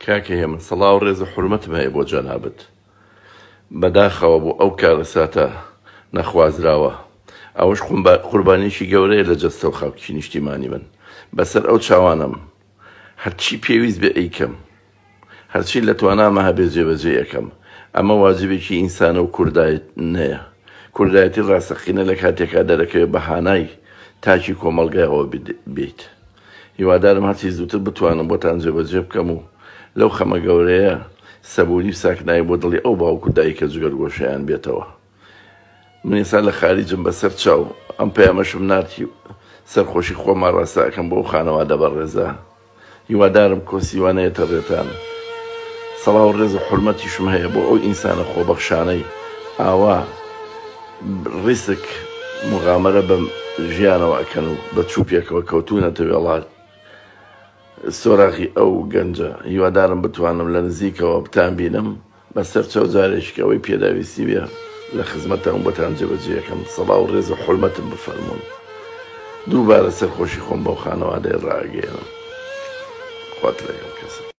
کاکە هێمن سڵاو ڕێز و حورمەتم هەیە بۆ جەنابت بەداخەوە بۆ ئەو کارەساتە نەخوازراوە ئەوەش قوربانیەکی گەورەیە لە جەستە و خاکی نیشتیمانی من بەسەر ئەو چاوانەم هەرچی پێویست بێ ئەیکەم هەرچی لە تواناما هەبێ جێبەجێی ئەکەم ئەمە واجبێکی ئینسانە و کوردایەتنەیە کوردایەتی ڕاستەقینە لە کاتێکا دەرەکەوێ بە هانای تاکی کۆمەڵگایەوە بێیت هیوادارم هەرچی زووتر بتوانم بۆتان جێبەجێ بکەم و لەو خەمە گەورەیە سەبوری و ساکنایی بۆ دڵی ئەو باوک و دایکە جگەرگۆشەیان بێتەوە. من ئێستا لە خاریجم بەسەر چاو ئەم پەیامەشم نارد سەرخۆشی خۆم ئاڕاستە ئەکەم بۆ ئەو خانەوادە بەڕێزە هیوادارم کۆسی وا نەیەتە ڕێتان سەڵاو ڕێز و حورمەتیشم هەیە بۆ ئەو ئینسانە خۆبەخشانەی ئاوا ڕیسک مغامەرە بە ژیانەوە ئەکەن و بە چوپێکەوە کەوتونەتە وێڵات سۆراغی ئەو گەنجە هیوادارم بتوانم لە نزیکەوە بتان بینم بەسەر چاو جارێکی کە ئەوەی پێداویستی بێ لە خزمەتتان بۆتان جێبەجێ ئەکەم سڵاو ڕێز و حورمەتم بفەرموون دووبارە سەرخۆشی خۆم بەو خانەوادەیە ڕائەگەیەنم خوات لەگەڵ کەسە.